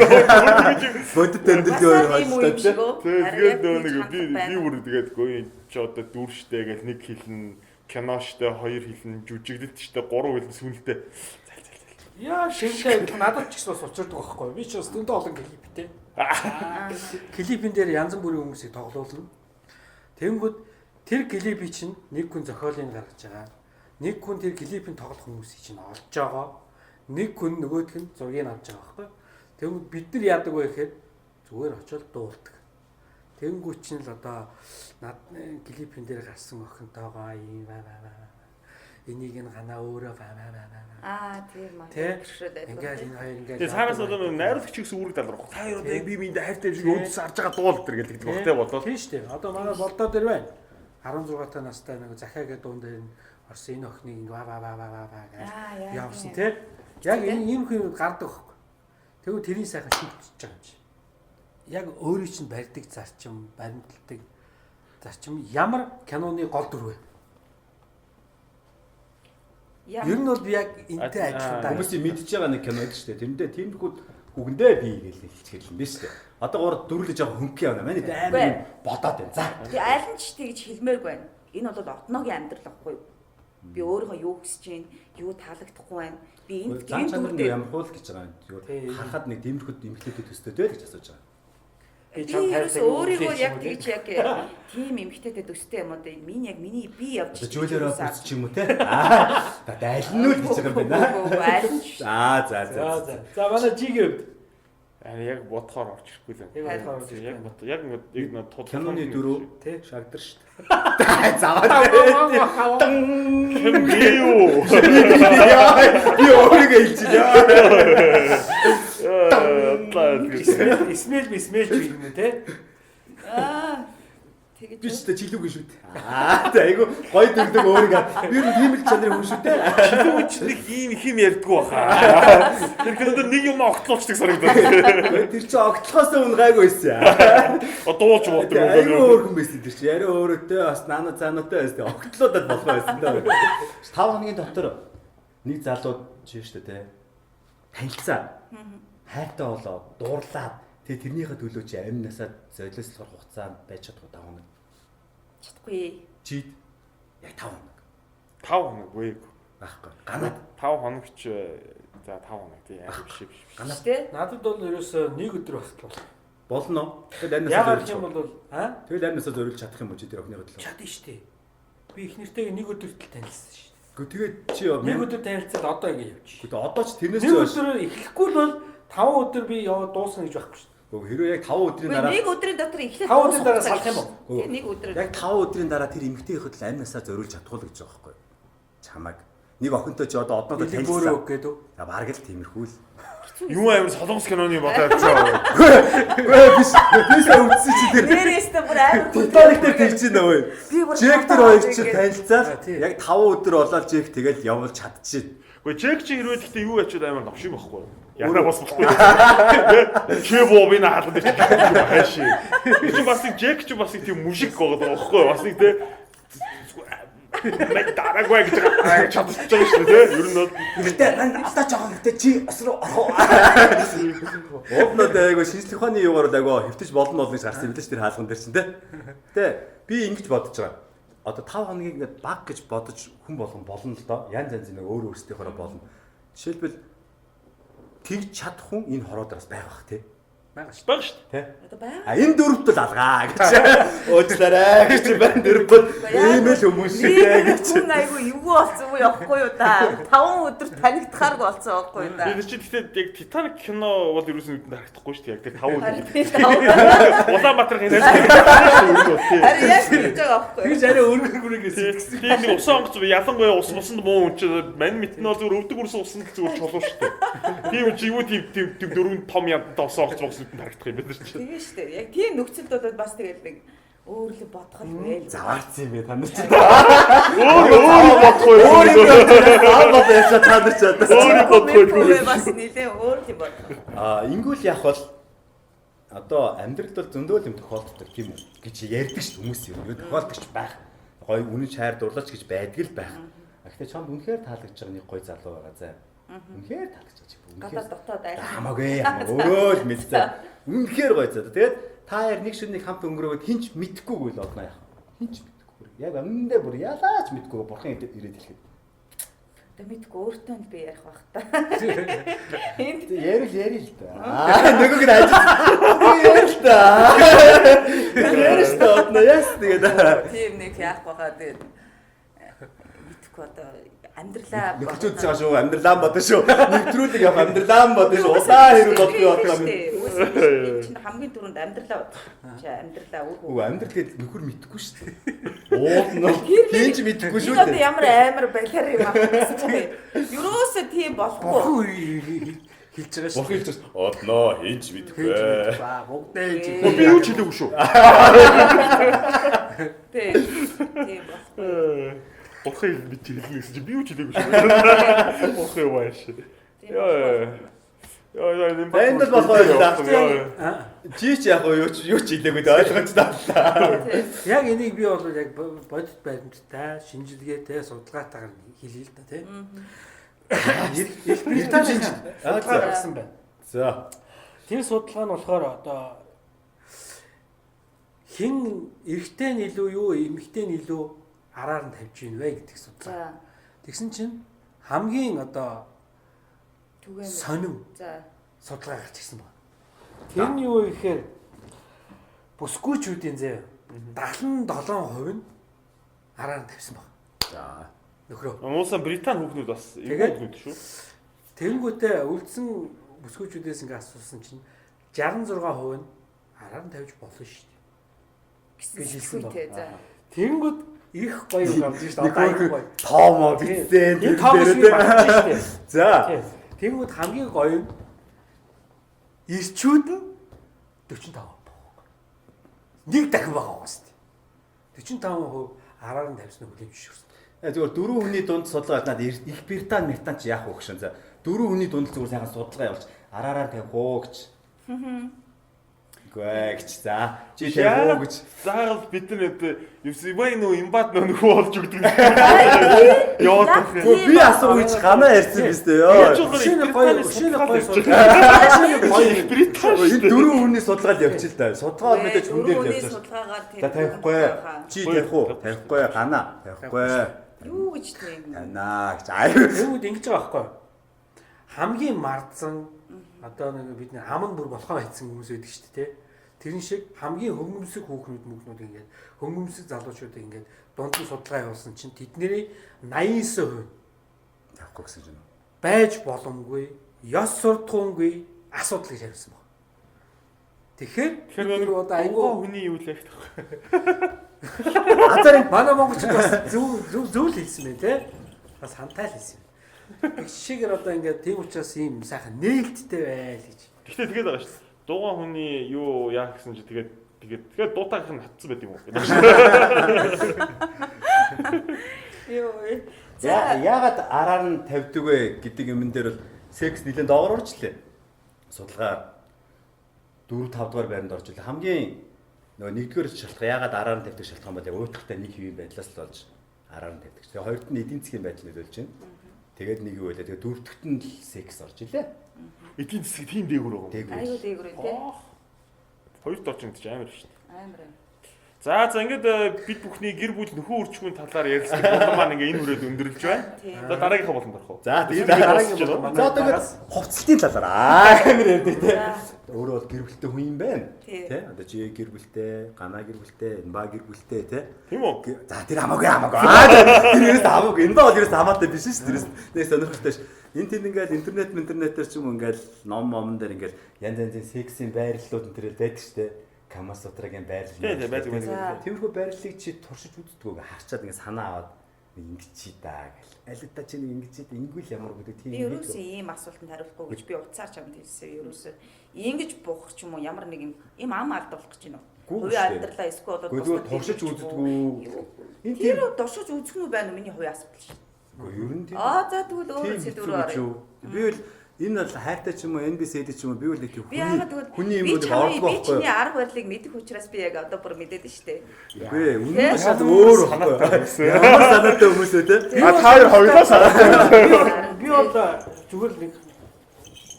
Бодит амьдралын хоёр Бас ийм үе юм холбоотой шиг тий. үү? Тэгээд Харин яг нөгөө тийж нэг би хандлага би байна. бүр тэгээд гоо чи одоо дүр штэ гэж нэг хэлнэ кино штэ хоёр хэлнэ жүжиглэлт штэ гурав хэлнэ сүнэлтэ зал зал зал. Яа шимтэй надад ч гэсэн бас учирдаг байхгүй. Би ч бас зөндөө олон клиптэй. Клипэн дээр янз бүрийн хүмүүсийг тоглуулна. Тэнгүүд тэр клипийг чинь нэг хүн зохиолыг гаргаж байгаа. Нэг хүн тэр клипийг тоглох хүмүүсийг чинь олж байгаа. Нэг хүн нөгөөх нь зургийг авч байгаа байхгүй. Тэнгүүд бид нар яадаг вэ гэхээр зүгээр очиод дуулдаг. Тэнгүүд чинь л одоо над клипэн дээр гарсан охинтойгоо ийм ба ба ба. ба. Энийг нь ганаа өөрөө ба ба ба ба. Аа тийм аа. Тэ? Бэрхшээл Ингээл энэ хоёр ингээл Тэгээ цаараас одоо нэг найруулагч гэсэн үүрэг даалгавар. Та хоёр одоо яг би биэндээ хайртай юм шиг өөдөөс харж байгаа дуул тэр гэдэг баг те бодоод. Тийм шүү дээ. Одоо манай болдоо дээр байна. 16 та настай нэг захаа гэдэг дуун дээр нь орсон энэ охиныг ингээ ба ба ба ба ба ба гэж Аа, яг явсан тийм. тий. Яг энэ ийм хүн гардаг байхгүй. Тэгвэл тэрийн сайхан шүтчихэж байгаа юм чи. Яг өөрийн чинь барьдаг зарчим, баримталдаг зарчим ямар киноны гол дүр вэ? Ямар Ер нь бол би яг энтэй адилхан даа. Хүмүүсийн мэдж байгаа нэг кино шүү дээ. Тэрэндээ тиймэрхүү үгэндээ би гэж хэлчихэр юм биш үү? Одоо гур дүрлэж байгаа хөнгө явна. Манай амар юм бодоод байна. За. Тэг аль нь ч тэгж хэлмээргүй байна. Энэ бол отногийн амьдрал байхгүй юу? Би өөрийнхөө юу хүсэж байна, юу таалагдахгүй байна. Би энд Зан энэ чанар нь дүрдээ ямар хуул гэж байгаа юм. Тий. Зүгээр харахад нэг тиймэрхүү эмхлээтэй төстэй дээ л гэж асууж байгаа. Би би чам ерөөсөө хайртай өөрийгөө гэж яг юм уу, тэгж яг тийм эмхтэйтэй төстэй юм уу дээ. Миний яг миний би явж Одоо Жуулиар Робертс ч юм уу те. Аа. Аль нь үл гэж байгаа юм байна. Үгүй аль нь ч. Аа за За за. за. За манай жигийн хувьд Аа яг бодохоор орж ирэхгүй л яг байна. бодохоор орж Яг ирэхгүй. бод яг ингээд яг нэг тод Киноны дөрөв Тий. шагдар шүү дээ. Заваад. Би юу? Би өөрийгөө хэлчихлээ. Бодлоо гэж. Исмэл мисмэл ч юм уу те. Аа. Тэгэж Би ч тэ чилүүгүй шүү дээ. Аа тэ айгу гоё дүрдэг өөрийгөө. Би юу тийм л чанарын хүн шүү дээ. Чилүү ч нэг ийм их юм ярьдгүү баха. Тэр кинонд нэг юм огтлуулчихдаг санагдаад. Тэр чинь огтлохоос өмнө гайгүй байсан. Дуулж болдог юм Айгу өөр хүн байсан тэр чинь. Яриа өөрөөтэй бас наана цаанатай байсан. Огтлоодод болох байсан даа. 5 хоногийн дотор нэг залуу чи шүү дээ те. Танилцаа. Хайртай болоо, дуурлаа. Тэгээ тэрнийхээ төлөө чи амь насаа золиослохор хугацаа байж чадахгүй 5 хоног. Чадахгүй. Чид яг 5 хоног 5 хоног үгүй. байхгүй. Ганаад 5 хоног ч за 5 хоног тий амар биш биш. ганаад Тэ? Надад бол ерөөсөө нэг өдөр бас болно. Тэгэл амь насаа Яагаад зориулж юм бол аа Тэгэл амь насаа зориулж чадах юм уу чи тэр охиныхоо төлөө? чадна шүү дээ. Би их нэртэйг нэг өдөрт л танилцсан шүү дээ. Гэхдээ тэгээд чи Нэг өдөр танилцаад одоо ингэ явчих. Гэхдээ одоо ч тэрнээс Нэг хойш өдөр эхлэхгүй л бол 5 өдөр би яваа дуусна гэж байхгүй шүү дээ. Гэхдээ хэрвээ яг 5 өдрийн Үгүй дараа нэг өдрийн дотор эхлэх 5 өдрийн дараа салах юм уу? Тий, нэг өдөр. Яг 5 өдрийн дараа тэр эмэгтэйхээ төлөө амь насаа зориулж чадахгүй л гэж байгаа байхгүй юу? Чамайг нэг охинтой чи одоо одноодоо Элэг өөрөө танилцсан. өг гэдэг. За бараг л тиймэрхүү л. Юу амар солонгос киноны бодоо явчихаа. Үгүй биш. Би сая үтсэн чи тэр Нэрээсээ бүр амар Титаник дээр тэгж байна өө. Би бүр Джек тэр хоёр чи ингээд- танилцаад А, тий. яг 5 өдөр болоод Джек тэгэл явуул чадчихээн. Гэхдээ Джек чи хэрвээ гэхдээ юу ячаад амар новш юм байхгүй юу? Яна бас болохгүй. Чи боо би наалгад дээр чи хайши. Чи бас нэг Джек чи бас нэг тийм мужик байгаа байхгүй юу? Бас нэг те Мэн дараагүй гэж байгаа чадчих байгаа шүү дээ. Ер нь бол Гэтэ нан алдаа жоохон гэтэ чи ус руу орох уу? Уупнод айгу шинжлэх ухааны юугаар бол айгу хэвтэж болно болно гэж гарсан юм лээ ш тэр хаалган дээр чинь те. Гэтэ би ингэж бодож байгаа. Одоо 5 хоногийг ингээд баг гэж бодож хүн болгон болно л доо. Янз янз нэг өөр өөрсдийнхөөрөө болно. Жишээлбэл тэгж чадах хүн энэ хороодоос байгаа бах те. Байгаа шүү. баг шүү дээ. Тэ. Одоо байгаа. А энэ дөрөвт бол алгаа гэж. Уучлаарай гэж байна дөрөв бол ийм л хүмүүс шүү дээ гэж. Хүн айгу эвгүй болсон уу явахгүй юу да. 5 өдөр танигдахааргүй болсон байхгүй юу да. Тэр чи гэхдээ яг Титаник кино бол ерөөсөн нүдэнд харагдахгүй шүү дээ. Яг тэр 5 өдөр. Харин Улаанбаатарын энэ шүү дээ. Харин яг тэгж байгаа байхгүй юу? Тэгж арай өргөн бүрэн гэсэн. Тийм нэг усан онгоц ялангуяа ус усанд муу хүн чинь мань мэт нь бол зүгээр өвдөг үрсэн усанд л зүгээр чулуу шүү дээ. Тийм чи юу тийм тийм тийм дөрвөн том янттай усан онгоц монгоц нүдэнд харагдах юм байна чи. Тэгээ штэ. Яг тийм нөхцөлд болоод бас тэгэл нэг өөр л бодох л байл. Заваарсан юм бэ та нар чи. Өөр өөр юм бодохгүй. Өөр юм бодох. Бод ясаа та нар чи одоо. Өөр юм бодохгүй. Бас нилээ өөр л юм бодох. Аа ингүүл яг бол одоо амьдралд бол зөндөө юм тохиолддог тийм үү гэж ярьдаг шүү хүмүүс юм. Юу тохиолдогч байх. Гой үнэн шайр дурлаач гэж байдаг л байх. А гэхдээ чамд үнэхээр таалагдж байгаа нэг гой залуу байгаа заа. Үнэхээр таалагдж байгаа чи. Гадаад дотоод айл. Хамаагүй хамаагүй өөрөө л мэдсэн. Үнэхээр гой залуу. Тэгээд та хоёр нэг шөнө нэг хамт өнгөрөөгд хинч мэдхгүй л одно яах. Хинч мэдхгүй. Яг өмнөдөө бүр ялаач мэдхгүй бурхан ирээд хэлэхэд. Одоо мэдгүй өөртөө л би ярих бах та. Энд Ярил ярил л да. Аа нөгөөг нь ажил. Ярил л да. Ярил л да. Одно яас тэгээд. тийм нэг яах байхаа тэгээд мэдгүй одоо амьдралаа Нөхөж үзэж байгаа шүү. Амьдралаа бодно шүү. Нэвтрүүлэг явах амьдралаа бодно шүү. Улаан хэрэг бодно одно минь. Энэ чинь хамгийн түрүүнд амьдралаа бодох. Чи амьдралаа үр Үгүй амьдрал гээд нөхөр мэдхгүй шүү дээ. Уулна. Хин ч мэдхгүй шүү Энэ одоо дээ. ямар амар балиар юм аа гэсэн чинь. Ерөөсөө тийм болохгүй. Бурхан хэлж байгаа шүү. Бурхан хэлж байна. Одно хин ч мэдхгүй. Аа бүгдээ ч. Би юу ч хэлээгүй шүү. Тийм. Тийм болохгүй. Бурхан би чи хэлнэ гэсэн чи би юу ч хэлээгүй шүү. Бурхан юм ааш. Тийм Яа. Яа яа энэ Энд л болох юм да. Аа. Чи ч яг юу ч юу ч хэлээгүй дээ ойлгомжтой боллоо. Яг энийг би бол яг бодит баримттай, шинжилгээтэй, судалгаатайгаар хэлье л да тий. Их Британий судалгаа гаргасан байна. За. Тэр судалгаа нь болохоор одоо хэн эрэгтэй нь илүү юу, эмэгтэй нь илүү араар нь тавьж ийн вэ гэдэг судалгаа. За. Тэгсэн чинь хамгийн одоо Түгээн. сонин За. судалгаа гарч ирсэн байна. Тэр нь юу вэ гэхээр бүсгүйчүүдийн зэ 77% нь араар нь тавьсан байна. За. Нөхрөө. Нуусан Британи хүүхнүүд бас Тэгээд- хүүхнүүд шүү. Тэнгүүтээ үлдсэн бүсгүйчүүдээс ингээ асуусан чинь 66% нь араар нь тавьж болно шүү дээ. Гэсэн Гэж хэлсэн сэтгүүтэй. За. Тэнгүүд их гоё юм гарч шүү дээ. Одоо айгүй гоё. Тоомоо битсэн. Энэ тоомоо шиг багч шүү дээ. За. Тий. Тэнгүүд хамгийн гоё нь Ирчүүд нь 45%. Нэг дахин байгаа юм шүү дээ. 45% араар нь тавьсан хүлээн зөвшөөрсөн. Зүгээр дөрвөн хүний дунд судалгаа надад их Британи Британи ч яах вэ гэх шин. За дөрвөн хүний дунд зүгээр сайхан судалгаа явуулж араараа тавих уу гэж. Үгүй ээ гэж. За чи тавих уу гэж. Заавал бид нар Евсибай нөө имбат нөө нөхөө болж өгдөг. Яваад байх юм. Би асуу гэж ганаа ярьсан биз дээ ёо. Шинэ гоё шинэ гоё судалгаа. Шинэ гоё Британи Энэ дөрвөн хүний судалгаанд явчих л да. Судалгаа мэдээж хүн дээр Дөрвөн явж хүний судалгаагаар За тавихгүй. Чи тавих уу? Тавихгүй. Ганаа. Тавихгүй. Юу гэж тийм. Танаа гэж. Аюу. Тэгвэл ингэж байгаа байхгүй юу? Хамгийн мардсан одоо нэг бидний ам нь бүр болохоо байцсан хүмүүс байдаг шүү дээ, тэ? Тэрэн шиг хамгийн хөнгөмсөг хүүхнүүд мөхнүүд ингээд хөнгөмсөг залуучууд ингээд дунд нь судалгаа явуулсан чинь тэдний 89% Тавихгүй гэсэн чинь. байж боломгүй, ёс суртахуунгүй асуудал гэж хариулсан баг. Тэгэхээр Тэгэхээр бид одоо айгүй айгүй хүний юу лэх тах. Азарын манай монголчууд бас зөв зөв зөв л хэлсэн байх те. Бас хантай л хэлсэн. Тэг жишээгээр одоо ингээд тийм учраас ийм сайхан нээлттэй байл гэж. Гэхдээ тэгээд байгаа шүү дээ. Дууган хүний юу яа гэсэн чи тэгээд тэгээд дуутаагийнх нь хатсан байт юм уу? Юу. Яагаад араар нь тавьдаг вэ гэдэг юмн дээр бол секс нэлээд доогоор орж лээ. Судалгаа 4 5 дугаар байранд орж илээ. Хамгийн нөгөө нэгдүгээр шалтгаан яагаад араар нь тавьдаг шалтгаан бол яг уйтгартай нэг хэвийн байдлаас л болж араар нь тавьдаг. Тэгээ хоёрт нь эдийн засгийн байдал нөлөөлж байна. Тэгээд нэг юу вэ? Тэгээд дөрөвдөгт нь л секс орж илээ. Эдийн засаг тийм дээгүүр байгаа юм. Дээгүүр. Айгүй дээгүүр тий. Хоёрт орж ингэж амар шүү дээ. Амар юм. За ингээд бид бүхний гэр бүл нөхөн үрчмэн талаар ярилцдаг болон маань ингээ энэ хүрээд өндөрлөж байна. За дараагийнхаа болонд орох уу? За тэгээд дараагийн болон За одоо ингээд хувцлтын талаар амар ярьдаг те. Өөрөө бол гэр бүлтэй хүн юм байна. Тэ? Одоо чи гэр бүлтэй, ганаа гэр бүлтэй, энэ ба гэр бүлтэй те. Тийм үү? За тэр хамаагүй хамаагүй. Аа тэр ерөөс хамаагүй. Энэ ба бол ерөөс хамаатай биш шүү дээ. Тэрээс нэг сонирхолтой ш. Энэ тэнд ингээд интернетээр ч юм ингээд ном момон дээр ингээд янз янзын сексийн байрлалууд энэ төрөл байдаг шүү дээ. Кама сутрагийн байрлал. Тийм байдаг. Тиймэрхүү байрлалыг чи туршиж үздэггүй ингээ харчаад ингээ санаа аваад нэг ингэж чи даа гэл. Аль та чи нэг ингэж чи ингүүл ямар гэдэг тийм. Би ерөөсөө ийм асуултанд хариулахгүй гэж би уцаар чамд хэлсэн. Ерөөсөө ингэж буух ч юм уу ямар нэг юм ам алдуулах гэж байна уу? Хувийн амьдралаа эсвэл бол бусдад туршиж үздэггүй. Энэ тэр туршиж үзэх нь байна уу миний хувийн асуудал шүү. Үгүй ер нь тийм. Аа за тэгвэл өөр сэдв рүү оръё. Би бол энэ бол хайртай ч юм уу NBC-д ч юм уу би бол нэг тийм хүний юм бол ордгоо байхгүй. Би чиний арга барилыг мэдэх учраас би яг одоо бүр мэдээд нь штэ. Үгүй ээ үнэн шал өөр байхгүй. Ямар санаатай хүмүүс вэ те? А та хоёр хоёулаа санаатай. Би бол зүгээр л нэг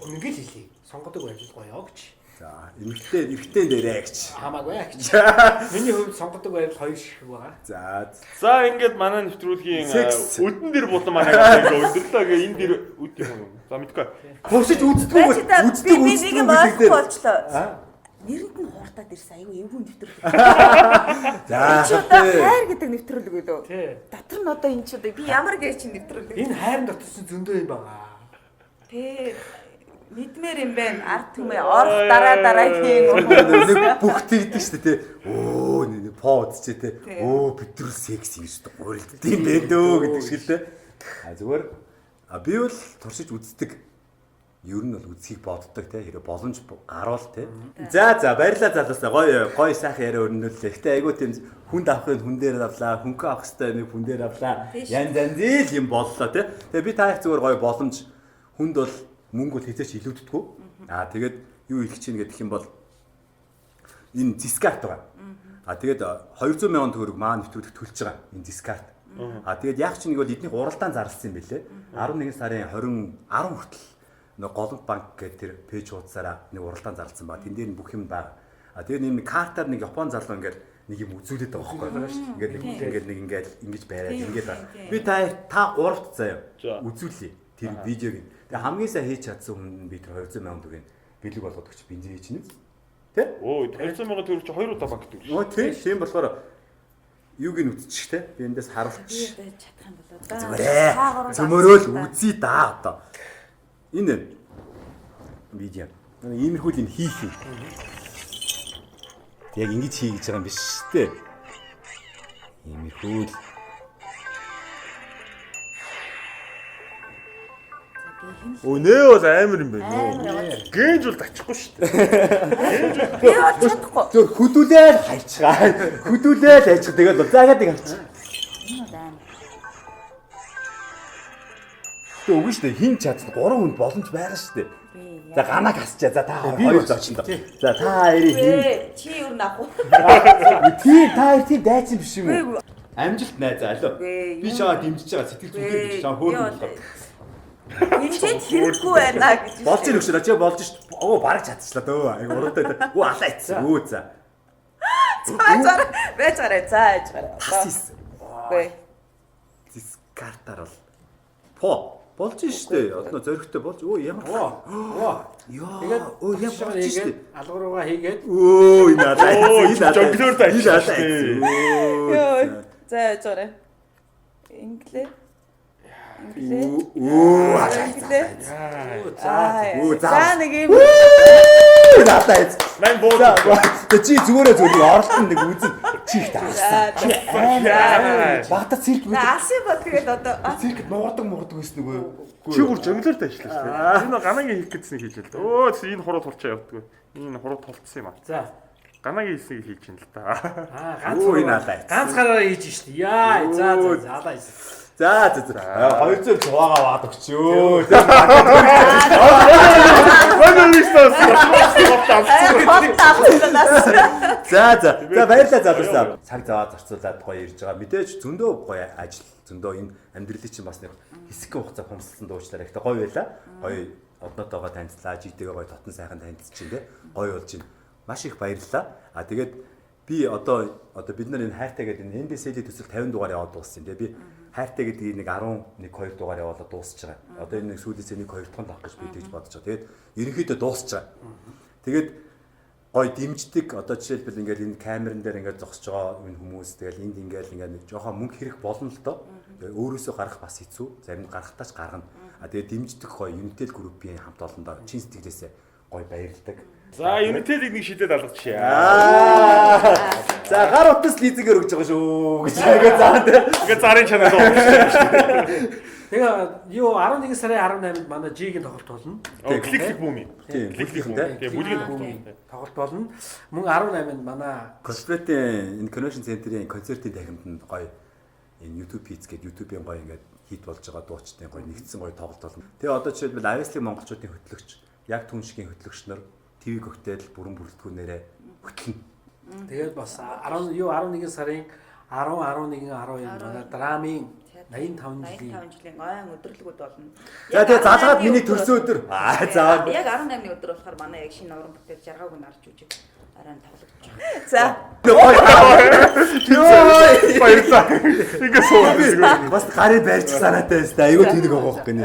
ингээд хэлье. Сонгодог байвал гоё гэж. За эмэгтэй эрэгтэй дээрээ гэж. Хамаагүй гэж. Миний хувьд сонгодог байвал хоёр шиг байгаа. За. За ингээд манай нэвтрүүлгийн өдөн дээр булан манай ингээ өндөрлөө гээ энэ дээр үд юм уу? За мэдгүй. Туршиж үздэггүй үздэг би нэг юм ойлгохгүй болчлоо. Нэрэнд нь хууртаад ирсэн айгүй эвгүй нэвтрүүлэг. За. Чи одоо хайр гэдэг нэвтрүүлэг үү? Тий. Дотор нь одоо энэ чи одоо би ямар гээ чи нэвтрүүлэг. Энэ хайрын дотор чинь зөндөө юм байгаа. Тий. Мэдмээр юм байна. Ард түмээ орох дараа дараагийн нэг бүх тэгдэг шүү дээ. Өө нэг по үзчихээ те. Өө бид нар секс юм шүү дээ. Гурилддаг юм бэ дөө гэдэг шиг л те. А зүгээр би бол туршиж үздэг. Ер нь бол үзхийг боддог те. Хэрэв боломж гарвал те. За баярлалаа залуусаа. Гоё гоё сайхан яриа өрнөлөө. Гэтэ айгүй тийм хүнд авахын хүн дээр авлаа. Хөнгө авах хэвээр нэг хүн дээр авлаа. Янз янз л юм боллоо те. Тэгээ би та их зүгээр гоё боломж хүнд бол мөнгө бол хэзээч илүүддэггүй. Аа тэгээд юу хэлэх чинь гэдэг юм бол энэ зискарт байгаа. Аа тэгээд 200 мянган төгрөг маа нэвтрүүлэг төлж байгаа энэ зискарт. Аа тэгээд яг ч нэг бол эднийх уралдаан зарласан юм бэлээ. 11 сарын 20 10 хүртэл нэг Голомт банк гэдэг тэр пэйж хуудасаараа нэг уралдаан зарласан ба. Тэн дээр нь бүх юм байгаа. Аа тэгээд нэг картаар нэг Япон залуу ингээд нэг юм үзүүлээд байгаа байхгүй юу? Ингээд нэг ингээд нэг ингээд ингэж байраад ингээд байгаа. Би та гуравт заяа үзүүлье. Тэр видеог нь. Тэгээ хамгийн сайн хийж чадсан хүнд нь би тэр 200 мянган төгрөгийг бэлэг болгоод өгч бензин хийж нэ. Тэ? Өө 200 мянган төгрөг чи хоёр удаа банкт өгч. Өө тий. Тийм болохоор юуг нь үзчих те. Би эндээс харуулчих. Би чадах юм болоо да. Зүгээрээ. Зөмөрөөл үзье да одоо. Энэ видео. Иймэрхүү л юм хийх юм. Яг ингэж хий гэж байгаа юм биш шүү дээ. Иймэрхүү л. Өө нээ бол амар юм байна. Амар яваад. Гэнж бол тачихгүй шүү дээ. Би бол чадахгүй. Зөв хөдөлөөл хайчгаа. Хөдөлөөл хайчих. Тэгээд бол заагаад нэг харчих. Энэ бол амар. Гэтэ үгүй шүү дээ. Хин чадсан 3 хүнд боломж байгаа шүү дээ. Би За ганаг хасчаа. За та Би хоёр бол зочин доо. За та хоёрын хин. Ээ, чи юу нах уу? Тийм та хоёр тийм дайчин биш юм уу? Үгүй. Амжилт найз алуу. Үгүй, Би юу- чамаа дэмжиж байгаа сэтгэл зүрхээр дэмжиж чамаа хөөр болох. Хэмжээнд хэрэггүй байна гэж. Болж ирэх шүү дээ. Чи болж ш. Оо бараг чадчихлаа дөө. Айгу уралдаа. Өө алаа ицсэн. Өө за. За байж гараа. За байж гараа. Тас ийсэн. Үгүй. Дискартаар бол. По болж штэ. Одоо зөрөгтэй болж. Өө ямар. Оо. Йоо. Тэгээд Өө яа болж штэ. Алгуур руугаа хийгээд Өө энэ алаа. Өө, Энэ алаа. жонглёр дайсан Энэ алаа. штэ. Өө. Йоо. За байж гараа. Инглээ. Инглээ. Өө алаа. Инглээ. За. Өө, за. За нэг юм. Өө алаа. Мань буу. За тэгээ чи зүгээрээ зүгээр оролтон нэг үзэн чи их таарсан. Яа. Багта цирк За алсын бол тэгээд одоо циркд нуурдаг муурдаг байсан нөгөө. Чи бүр жонглёр дайшлаа шүү дээ. Энэ ганагийн хийх гэсэн хийж л. Өө энэ хуруу тулчаа явдггүй. Энэ хуруу тулцсан юм аа. За. Ганагийн хийснийг хийж юм л та. Аа ганц Өө, энэ алаа. Ганц гараараа хийж штэ. Яа, за за за алаа. За за за. 200 цуваагаа ваад өгчөө. Манай листаас хот авчихлаа. За за. За баярлалаа залуусаа. Цаг заваа зарцуулаад гоё ирж байгаа. Мэдээж зөндөө гоё ажил, зөндөө энэ амьдралын чинь бас нэг хэсэгхэн хугацаа хумсалсан дуучлаарай. Гэтэ гоё байла. Гоё одноотойгоо танилцлаа, житэйгээ гоё дотн сайхан танилцчихин тэ. Гоё болж байна. Маш их баярлалаа. А тэгээд би одоо бид нар энэ хайртай гэдэг энэ NDCL төсөл 50 дугаар яваад дууссан тэ. Би хайртай гэдгийг нэг 11 2 дугаар яваалаа дуусч байгаа. Одоо энэ нэг сүүлээсээ 1 2 дахь авах гэж би тэгж бодож байгаа. Тэгээд ерөнхийдөө дуусч байгаа. Тэгээд гой дэмждэг одоо жишээлбэл ингээл энэ камерын дээр ингээд зогсож байгаа энэ хүмүүс тэгэл энд ингээл ингээд нэг жоохон мөнгө хэрэг болно л доо. Тэгээ өөрөөсөө гарах бас хэцүү. Зарим нь гарахтаач гаргана. А тэгээ дэмждэг гой Unitel Group-ийн хамт олондоо чин сэтгэлээсээ гой баярладаг. За Unitel-ийг нэг шидэд алгачих. Аа. За гар утас лизингээр өгж байгаа шүү гэж ингээд заа тэ. Ингээ зарын чанар доо. Тэгээ юу 11 сарын 18-нд манай G-ийн тоглолт болно. Клик клик бүүм юм. Тийм, Клик клик бүүм. тэ. Тэгээ бүлгийн тоглолт. Тоглолт болно. Мөн 18-нд манай Corporate энэ Convention Center-ийн концертын танхимд гоё энэ YouTube Hits гэдэг YouTube-ийн гоё ингээд хит болж байгаа дуучдын гоё нэгдсэн гоё тоглолт болно. Тэгээ одоо жишээлбэл Авиаслын монголчуудын хөтлөгч, яг түн шигийн хөтлөгч нар TV коктейл бүрэн бүрэлдэхүүнээрээ хөтлөнө. Тэгээд бас 10 юу 11 сарын 10 11 12 манай драмын 85 жилийн 85 жилийн ойн өдөрлөгүүд болно. За тэгээ залгаад миний төрсөн өдөр. Аа за. Яг 18-ны өдөр болохоор манай яг шинэ уран бүтээл жаргааг нь арч үжиг арай тоглогдож байгаа. За. Йоо. Баярлалаа. Ингээ суугаад. Бас гарыг барьж санаатай байсан. Айгуу тэнэг байгаа байхгүй нэ.